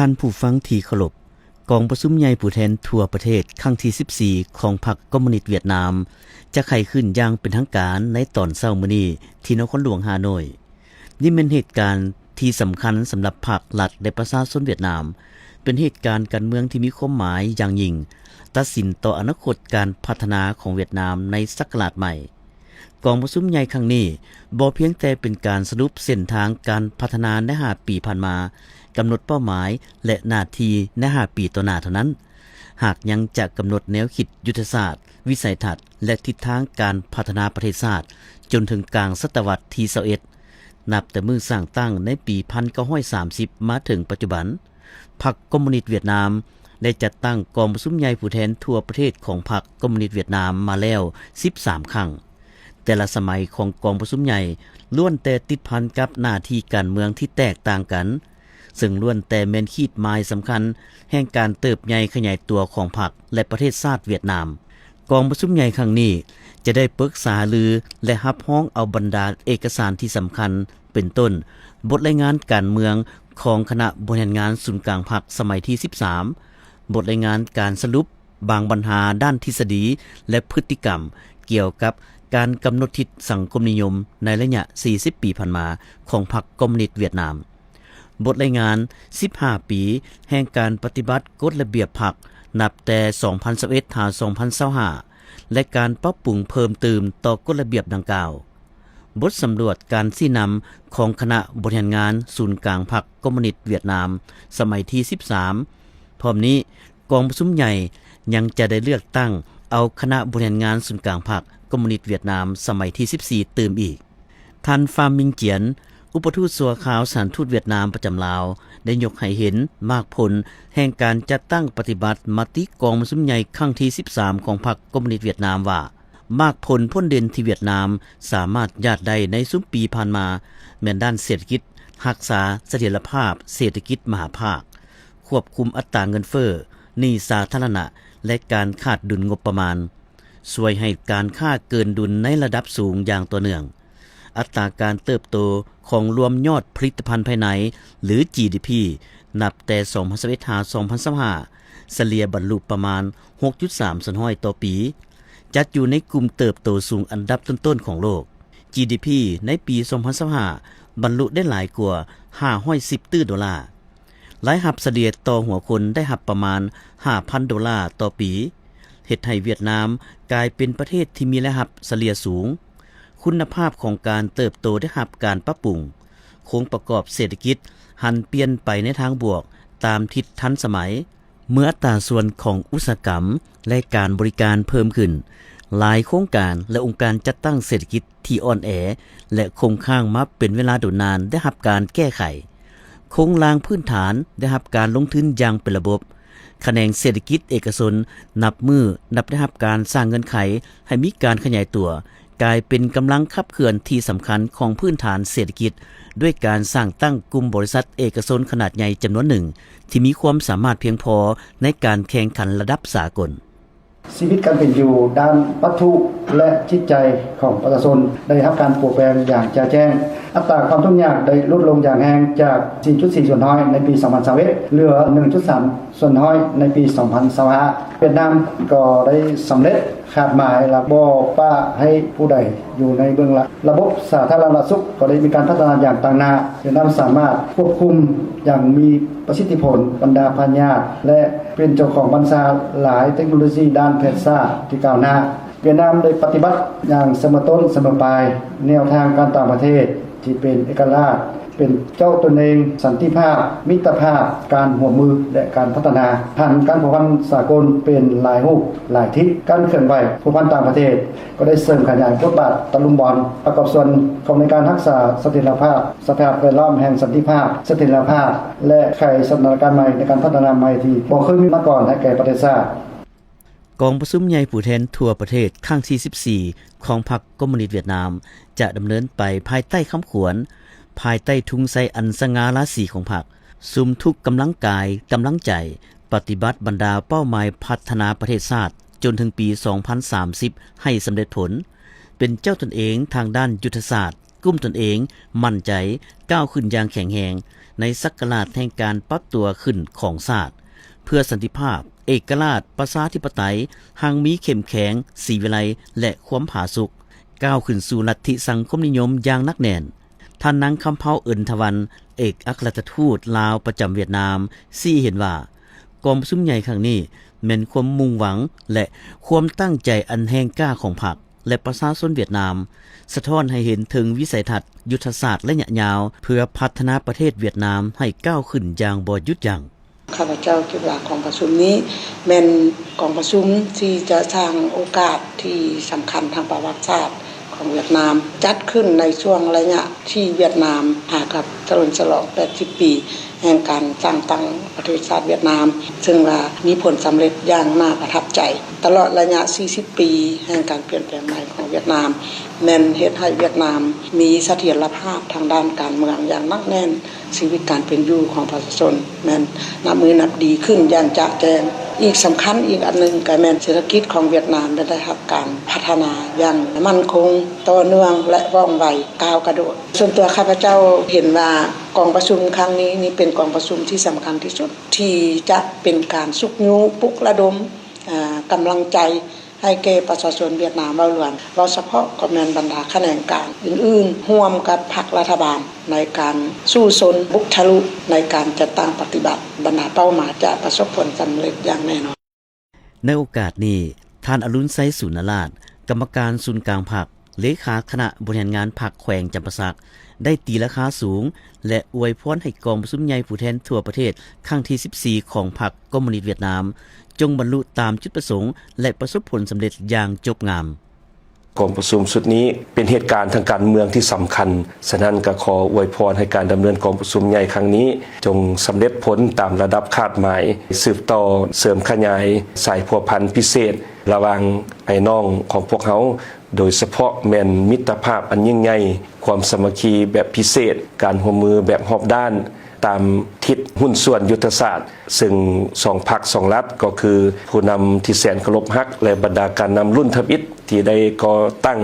ທ່ານຜູ້ຟັງທີ່ເຄົາລົບ, ກອງປະຊຸມໃຫຍ່ຜູ້ແທນທົ່ວປະເທດຄັ້ງທີສິບສີ່ ຂອງພັກຄອມມູນິດຫວຽດນາມ ຈະໄຂຂຶ້ນຢ່າງເປັນທາງການໃນຕອນເຊົ້າມື້ນີ້ ທີ່ນະຄອນຫຼວງຮ່າໂນ້ຍ. ນີ້ແມ່ນເຫດການທີ່ສຳຄັນສຳລັບພັກ, ລັດ ແລະ ປະຊາຊົນຫວຽດນາມ, ເປັນເຫດການການເມືອງທີ່ມີຄວາມໝາຍຢ່າງຍິ່ງ, ຕັດສິນຕໍ່ອະນາຄົດການພັດທະນາຂອງຫວຽດນາມໃນສັກກະລາດໃໝ່. ກອງປະຊຸມໃຫຍ່ຄັ້ງນີ້ ບໍ່ພຽງແຕ່ເປັນການສະຫຼຸບເສັ້ນທາງການພັດທະນາໃນຫ້າປີຜ່ານມາ, ກຳນົດເປົ້າໝາຍ ແລະ ໜ້າທີ່ໃນຫ້າປີຕໍ່ໜ້າເທົ່ານັ້ນ, ຫາກຍັງຈະກຳນົດແນວຄິດ, ຍຸດທະສາດ, ວິໄສທັດ ແລະ ທິດທາງການພັດທະນາປະເທດຊາດ ຈົນເຖິງກາງສະຕະວັດທີຊາວເອັດ ນັບແຕ່ມື້ສ້າງຕັ້ງໃນປີພັນເກົ້າຮ້ອຍສາມສິບ ມາເຖິງປັດຈຸບັນ. ພັກຄອມມູນິດຫວຽດນາມ ໄດ້ຈັດຕັ້ງກອງປະຊຸມໃຫຍ່ຜູ້ແທນທົ່ວປະເທດຂອງພັກຄອມມູນິດຫວຽດນາມມາແລ້ວສິບສາມຄັ້ງ. ແຕ່ລະສະໄໝຂອງກອງປະຊຸມໃຫຍ່ລ້ວນແຕ່ຕິດພັນກັບໜ້າທີ່ການເມືອງທີ່ແຕກຕ່າງກັນ, ເຊິ່ງລ້ວນແຕ່ແມ່ນຂີດໝາຍສຳຄັນແຫ່ງການເຕີບໃຫຍ່ຂະຫຍາຍຕົວຂອງພັກ ແລະ ປະເທດຊາດຫວຽດນາມ. ກອງປະຊຸມໃຫຍ່ຄັ້ງນີ້ຈະໄດ້ປຶກສາຫາລື ແລະ ຮັບຮອງເອົາບັນດາເອກະສານທີ່ສຳຄັນ ເປັນຕົ້ນ ບົດລາຍງານການເມືອງຂອງຄະນະບໍລິຫານງານສູນກາງພັກສະໄໝທີສິບສາມ, ບົດລາຍງານການສະຫຼຸບບາງບັນຫາດ້ານທິດສະດີ ແລະ ພຶດຕິກຳ ກ່ຽວກັບການກຳນົດທິດສັງຄົມນິຍົມໃນໄລຍະສີ່ສິບປີຜ່ານມາຂອງພັກຄອມມູນິດຫວຽດນາມ. ບົດລາຍງານສິບຫ້າປີແຫ່ງການປະຕິບັດກົດລະບຽບພັກ ນັບແຕ່ສອງພັນຊາວເອັດ ຫາ ສອງພັນຊາວຫ້າ ແລະ ການປັບປຸງເພີ່ມຕື່ມຕໍ່ກົດລະບຽບດັ່ງກ່າວ. ບົດສຳຫຼວດການຊີ້ນຳຂອງຄະນະບໍລິຫານງານສູນກາງພັກຄອມມູນິດຫວຽດນາມ ສະໄໝທີສິບສາມ. ພ້ອມນີ້, ກອງປະຊຸມໃຫຍ່ຍັງຈະໄດ້ເລືອກຕັ້ງເອົາຄະນະບໍລິຫານງານສູນກາງພັກຄອມມູນິດຫວຽດນາມ ສະໄໝທີສິບສີ່ ຕື່ມອີກ. ທ່ານ ຟາມ ມິງຈຽນ ອຸປະທູດຊົ່ວຄາວສະຖານທູດຫວຽດນາມປະຈຳລາວ ໄດ້ຍົກໃຫ້ເຫັນໝາກຜົນແຫ່ງການຈັດຕັ້ງປະຕິບັດມະຕິກອງປະຊຸມໃຫຍ່ຄັ້ງທີສິບສາມ ຂອງພັກຄອມມູນິດຫວຽດນາມວ່າ, ໝາກຜົນພົ້ນເດັ່ນທີ່ຫວຽດນາມສາມາດຍາດໄດ້ໃນຊຸມປີຜ່ານມາ ແມ່ນດ້ານເສດຖະກິດ, ຮັກສາສະຖຽນລະພາບເສດຖະກິດມະຫາພາກ, ຄວບຄຸມອັດຕາເງິນເຟີ້, ໜີ້ສາທາລະນະ ແລະ ການຂາດດຸນງົບປະມານ. ຊ່ວຍໃຫ້ການຄ້າເກີນດຸນໃນລະດັບສູງຢ່າງຕໍ່ເນື່ອງ. ອັດຕາການເຕີບໂຕຂອງລວມຍອດຜະລິດຕະພັນພາຍໃນ ຫຼື ຈີດີພີ ນັບແຕ່ສອງພັນຊາວເອັດ ຫາ ສອງພັນຊາວຫ້າ ສະເລ່ຍບັນລຸປະມານ ຫົກຈຸດສາມສ່ວນຮ້ອຍຕໍ່ປີ, ຈັດຢູ່ໃນກຸ່ມເຕີບໂຕສູງອັນດັບຕົ້ນໆຂອງໂລກ. ຈີດີພີ ໃນປີສອງພັນຊາວຫ້າ ບັນລຸໄດ້ຫຼາຍກວ່າຫ້າຮ້ອຍສິບຕື້ໂດລາ. ລາຍຮັບສະເລ່ຍຕໍ່ຫົວຄົນໄດ້ຮັບປະມານຫ້າພັນໂດລາຕໍ່ປີ, ເຮັດໃຫ້ຫວຽດນາມກາຍເປັນປະເທດທີ່ມີລາຍຮັບສະເລ່ຍສູງ. ຄຸນນະພາບຂອງການເຕີບໂຕໄດ້ຮັບການປັບປຸງ, ໂຄງປະກອບເສດຖະກິດຫັນປ່ຽນໄປໃນທາງບວກຕາມທິດທັນສະໄໝ. ເມື່ອອັດຕາສ່ວນຂອງອຸດສາຫະກຳ ແລະ ການບໍລິການເພີ່ມຂຶ້ນ, ຫຼາຍໂຄງການ ແລະ ອົງການຈັດຕັ້ງເສດຖະກິດ ທີ່ອ່ອນແອ ແລະ ຄົງຄ້າງມາເປັນເວລາດົນນານໄດ້ຮັບການແກ້ໄຂ. ໂຄງລ່າງພື້ນຖານໄດ້ຮັບການລົງທຶນຢ່າງເປັນລະບົບ. ຂະແໜງເສດຖະກິດເອກະຊົນນັບມື້ນັບໄດ້ຮັບການສ້າງເງື່ອນໄຂໃຫ້ມີການຂະຫຍາຍຕົວ, ກາຍເປັນກຳລັງຂັບເຄື່ອນທີ່ສຳຄັນຂອງພື້ນຖານເສດຖະກິດ, ດ້ວຍການສ້າງຕັ້ງກຸ່ມບໍລິສັດເອກະຊົນຂະໜາດໃຫຍ່ຈຳນວນໜຶ່ງ ທີ່ມີຄວາມສາມາດພຽງພໍໃນການແຂ່ງຂັນລະດັບສາກົນ. ຊີວິດການເປັນຢູ່ດ້ານວັດຖຸ ແລະ ຈິດໃຈຂອງປະຊາຊົນໄດ້ຮັບການປ່ຽນແປງຢ່າງຈະແຈ້ງ. ອັດຕາຄວາມທຸກຍາກໄດ້ຫຼຸດລົງຢ່າງແຮງ ຈາກສີ່ຈຸດສີ່ສ່ວນຮ້ອຍໃນປີສອງພັນຊາວເອັດ ເຫຼືອໜຶ່ງຈຸດສາມສ່ວນຮ້ອຍໃນປີສອງພັນຊາວຫ້າ. ຫວຽດນາມກໍໄດ້ສຳເລັດຄາດໝາຍ ແລະ ບໍ່ປະໃຫ້ຜູ້ໃດຢູ່ໃນເບື້ອງຫຼັງ. ລະບົບສາທາລະນະສຸກກໍໄດ້ມີການພັດທະນາຢ່າງຕາງໜ້າ. ຫວຽດນາມສາມາດຄວບຄຸມຢ່າງມີປະສິດທິຜົນບັນດາພະຍາດ ແລະ ເປັນເຈົ້າຂອງບັນຊາຫຼາຍເຕັກໂນໂລຊີດ້ານແພດສາດທີ່ກ້າວໜ້າ. ຫວຽດນາມໄດ້ປະຕິບັດຢ່າງສະເໝີຕົ້ນສະເໝີປາຍແນວທາງການຕ່າງປະເທດທີ່ເປັນເອກະລາດ, ເປັນເຈົ້າຕົນເອງ, ສັນຕິພາບ, ມິດຕະພາບ, ການຮ່ວມມື ແລະ ການພັດທະນາ. ຜ່ານການພົວພັນສາກົນເປັນຫຼາຍຮູບຫຼາຍທິດ, ການເຄື່ອນໄຫວພົວພັນຕ່າງປະເທດ ກໍໄດ້ເສີມຂະຫຍາຍບົດບາດຕະລຸມບອນປະກອບສ່ວນເຂົ້າໃນການຮັກສາສະຖຽນລະພາບ, ສະພາບແວດລ້ອມແຫ່ງສັນຕິພາບ, ສະຖຽນລະພາບ ແລະ ໄຂສະຖານະການໃໝ່ໃນການພັດທະນາໃໝ່ທີ່ບໍ່ເຄີຍມີມາກ່ອນໃຫ້ແກ່ປະເທດຊາດ. ກອງປະຊຸມໃຫຍ່ຜູ້ແທນທົ່ວປະເທດຄັ້ງທີສິບສີ່ ຂອງພັກຄອມມູນິດຫວຽດນາມ ຈະດຳເນີນໄປພາຍໃຕ້ຄຳຂວັນ, ພາຍໃຕ້ທຸງໄຊອັນສະຫງ່າລາສີຂອງພັກ, ສຸມທຸກກຳລັງກາຍ, ກຳລັງໃຈ, ປະຕິບັດບັນດາເປົ້າໝາຍພັດທະນາປະເທດຊາດ ຈົນເຖິງປີສອງພັນສາມສິບ ໃຫ້ສຳເລັດຜົນ, ເປັນເຈົ້າຕົນເອງທາງດ້ານຍຸດທະສາດ, ກຸ້ມຕົນເອງ, ໝັ້ນໃຈ, ກ້າວຂຶ້ນຢ່າງແຂງແຮງ ໃນສັກກະລາດແຫ່ງການປັບຕົວຂຶ້ນຂອງຊາດ ເພື່ອສັນຕິພາບ, ເອກະລາດ, ປະຊາທິປະໄຕ ຮັ່ງມີເຂັ້ມແຂງ, ສີວິໄລ ແລະ ຄວາມຜາສຸກ, ກ້າວຂຶ້ນສູ່ລັດທິສັງຄົມນິຍົມຢ່າງໜັກແໜ້ນ. ທ່ານນາງ ຄຳເພົາ ເອິນທະວັນ ເອກອັກຄະລັດຖະທູດລາວປະຈຳຫວຽດນາມ ຊີ້ເຫັນວ່າ ກອງປະຊຸມໃຫຍ່ຄັ້ງນີ້ ແມ່ນຄວາມມຸ່ງຫວັງ ແລະ ຄວາມຕັ້ງໃຈອັນແຮງກ້າຂອງພັກ ແລະ ປະຊາຊົນຫວຽດນາມ, ສະທ້ອນໃຫ້ເຫັນເຖິງວິໄສທັດຍຸດທະສາດໄລຍະຍາວ ເພື່ອພັດທະນາປະເທດຫວຽດນາມໃຫ້ກ້າວຂຶ້ນຢ່າງບໍ່ຢຸດຢັ້ງ. ຂ້າພະເຈົ້າຄິດວ່າກອງປະຊຸມນີ້ແມ່ນກອງປະຊຸມທີ່ຈະສ້າງໂອກາດທີ່ສຳຄັນທາງປະຫວັດສາດຂອງຫວຽດນາມ, ຈັດຂຶ້ນໃນຊ່ວງໄລຍະທີ່ຫວຽດນາມຫາກັບສະເຫຼີມສະຫຼອງແປດສິບປີ ແຫ່ງການສ້າງຕັ້ງປະເທດຊາດຫວຽດນາມ, ເຊິ່ງວ່າມີຜົນສຳເລັດຢ່າງໜ້າປະທັບໃຈ. ຕະຫຼອດໄລຍະສີ່ສິບປີແຫ່ງການປ່ຽນແປງໃໝ່ຂອງຫວຽດນາມ ແມ່ນເຮັດໃຫ້ຫວຽດນາມມີສະຖຽນລະພາບທາງດ້ານການເມືອງຢ່າງໜັກແໜ້ນ, ຊີວິດການເປັນຢູ່ຂອງປະຊາຊົນແມ່ນນັບມື້ນັບດີຂຶ້ນຢ່າງຈະແຈ້ງ. ອີກສຳຄັນອີກອັນໜຶ່ງກໍແມ່ນເສດຖະກິດຂອງຫວຽດນາມໄດ້ຮັບການພັດທະນາຢ່າງໝັ້ນຄົງ, ຕໍ່ເນື່ອງ ແລະ ວ່ອງໄວ, ກ້າວກະໂດດ. ສ່ວນຕົວຂ້າພະເຈົ້າເຫັນວ່າ ກອງປະຊຸມຄັ້ງນີ້ນີ້ເປັນກອງປະຊຸມທີ່ສຳຄັນທີ່ສຸດ ທີ່ຈະເປັນການຊຸກຍູ້, ປຸກລະດົມ, ອາ, ກຳລັງໃຈໃຫ້ແກ່ປະຊາຊົນຫວຽດນາມເວົ້າລວມ, ເວົ້າສະເພາະກໍແມ່ນບັນດາຂະແໜງການອື່ນໆ ຮ່ວມກັບພັກລັດຖະບານ ໃນການສູ້ຊົນບຸກທະລຸ ໃນການຈັດຕັ້ງປະຕິບັດບັນດາເປົ້າໝາຍ ຈະປະສົບຜົນສຳເລັດຢ່າງແນ່ນອນ. ໃນໂອກາດນີ້, ທ່ານ ອະລຸນໄຊ ສູນນະລາດ ກຳມະການສູນກາງພັກ, ເລຂາຄະນະບໍລິຫານງານພັກແຂວງຈຳປາສັກ ໄດ້ຕີລາຄາສູງ ແລະ ອວຍພອນໃຫ້ກອງປະຊຸມໃຫຍ່ຜູ້ແທນທົ່ວປະເທດຄັ້ງທີສິບສີ່ຂອງພັກຄອມມູນິດຫວຽດນາມ ຈົ່ງບັນລຸຕາມຈຸດປະສົງ ແລະ ປະສົບຜົນສຳເລັດຢ່າງຈົບງາມ. ກອງປະຊຸມຊຸດນີ້ເປັນເຫດການທາງການເມືອງທີ່ສຳຄັນ, ສະນັ້ນກໍຂໍອວຍພອນໃຫ້ການດຳເນີນກອງປະຊຸມໃຫຍ່ຄັ້ງນີ້ ຈົ່ງສຳເລັດຜົນຕາມລະດັບຄາດໝາຍ, ສືບຕໍ່ເສີມຂະຫຍາຍສາຍພົວພັນພິເສດລະຫວ່າງອ້າຍນ້ອງຂອງພວກເຮົາ, ໂດຍສະເພາະແມ່ນມິດຕະພາບອັນຍິ່ງໃຫຍ່, ຄວາມສາມັກຄີແບບພິເສດ, ການຮ່ວມມືແບບຮອບດ້ານ, ຕາມທິດຫຸ້ນສ່ວນຍຸດທະສາດ, ເຊິ່ງສອງພັກສອງລັດ ກໍຄືຜູ້ນຳທີ່ແສນເຄົາລົບຮັກ ແລະ ບັນດາການນຳລຸ້ນທຳອິດ ທີ່ໄດ້ກໍ່ຕັ້ງ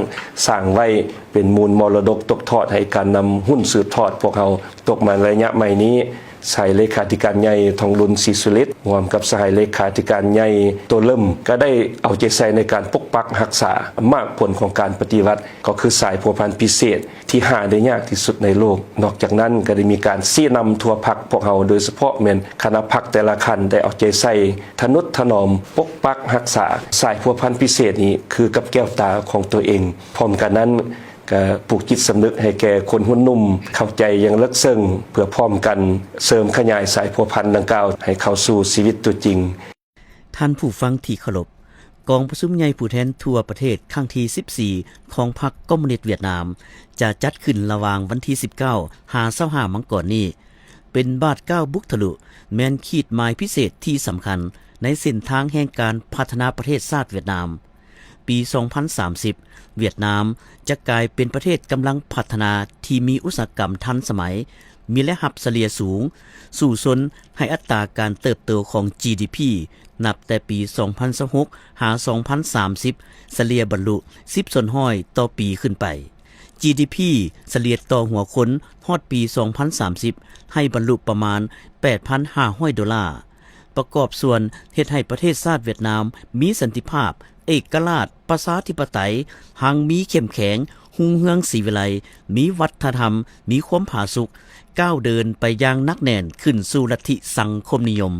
ສ້າງໄວ້ ເປັນມູນມໍລະດົກຕົກທອດໃຫ້ການນຳຮຸ່ນສືບທອດພວກເຮົາ. ຕົກມາໃນໄລຍະໃໝ່ນີ້, ສະຫາຍເລຂາທິການໃຫຍ່ ທອງລຸນ ສີສຸລິດ ຮ່ວມກັບສະຫາຍເລຂາທິການໃຫຍ່ ໂຕເລິມ ກໍໄດ້ເອົາໃຈໃສ່ໃນການປົກປັກຮັກສາໝາກຜົນຂອງການປະຕິວັດ, ກໍຄືສາຍພົວພັນພິເສດ ທີ່ຫາໄດ້ຍາກທີ່ສຸດໃນໂລກ. ນອກຈາກນັ້ນກໍໄດ້ມີການຊີ້ນຳທົ່ວພັກພວກເຮົາ, ໂດຍສະເພາະແມ່ນຄະນະພັກແຕ່ລະຂັ້ນ ໄດ້ເອົາໃຈໃສ່ທະນຸດຖະໜອມ, ປົກປັກຮັກສາສາຍພົວພັນພິເສດນີ້ຄືກັບແກ້ວຕາຂອງຕົວເອງ. ພ້ອມກັນນັ້ນ, ກໍປູກຈິດສຳນຶກໃຫ້ແກ່ຄົນຮຸ່ນໜຸ່ມເຂົ້າໃຈຢ່າງເລິກເຊິ່ງ, ເພື່ອພ້ອມກັນເສີມຂະຫຍາຍສາຍພົວພັນດັ່ງກ່າວໃຫ້ເຂົ້າສູ່ຊີວິດຕົວຈິງ. ທ່ານຜູ້ຟັງທີ່ເຄົາລົບ, ກອງປະຊຸມໃຫຍ່ຜູ້ແທນທົ່ວປະເທດຄັ້ງທີສິບສີ່ ຂອງພັກຄອມມູນິດຫວຽດນາມ ຈະຈັດຂຶ້ນລະຫວ່າງວັນທີສິບເກົ້າ ຫາ ຊາວຫ້າ ມັງກອນນີ້ ເປັນບາດກ້າວບຸກທະລຸ, ແມ່ນຂີດໝາຍພິເສດທີ່ສຳຄັນໃນເສັ້ນທາງແຫ່ງການພັດທະນາປະເທດຊາດຫວຽດນາມ. ປີສອງພັນສາມສິບ ຫວຽດນາມຈະກາຍເປັນປະເທດກຳລັງພັດທະນາທີ່ມີອຸດສາຫະກຳທັນສະໄໝ, ມີລາຍຮັບສະເລ່ຍສູງ, ສູ້ຊົນໃຫ້ອັດຕາການເຕີບໂຕຂອງ ຈີດີພີ ນັບແຕ່ປີສອງພັນຊາວຫົກ ຫາ ສອງພັນສາມສິບ ສະເລ່ຍບັນລຸສິບສ່ວນຮ້ອຍຕໍ່ປີຂຶ້ນໄປ. ຈີດີພີ ສະເລ່ຍຕໍ່ຫົວຄົນຮອດປີສອງພັນສາມສິບ ໃຫ້ບັນລຸປະມານແປດພັນຫ້າຮ້ອຍໂດລາ. ປະກອບສ່ວນເຮັດໃຫ້ປະເທດຊາດຫວຽດນາມມີສັນຕິພາບ, ເອກະລາດ, ປະຊາທິປະໄຕ, ຮັ່ງມີເຂັ້ມແຂງ, ຮຸ່ງເຮືອງສີວິໄລ, ມີວັດທະນະທຳ, ມີຄວາມຜາສຸກ, ກ້າວເດີນໄປຢ່າງໜັກແໜ້ນຂຶ້ນສູ່ລັດທິສັງຄົມນິຍົມ.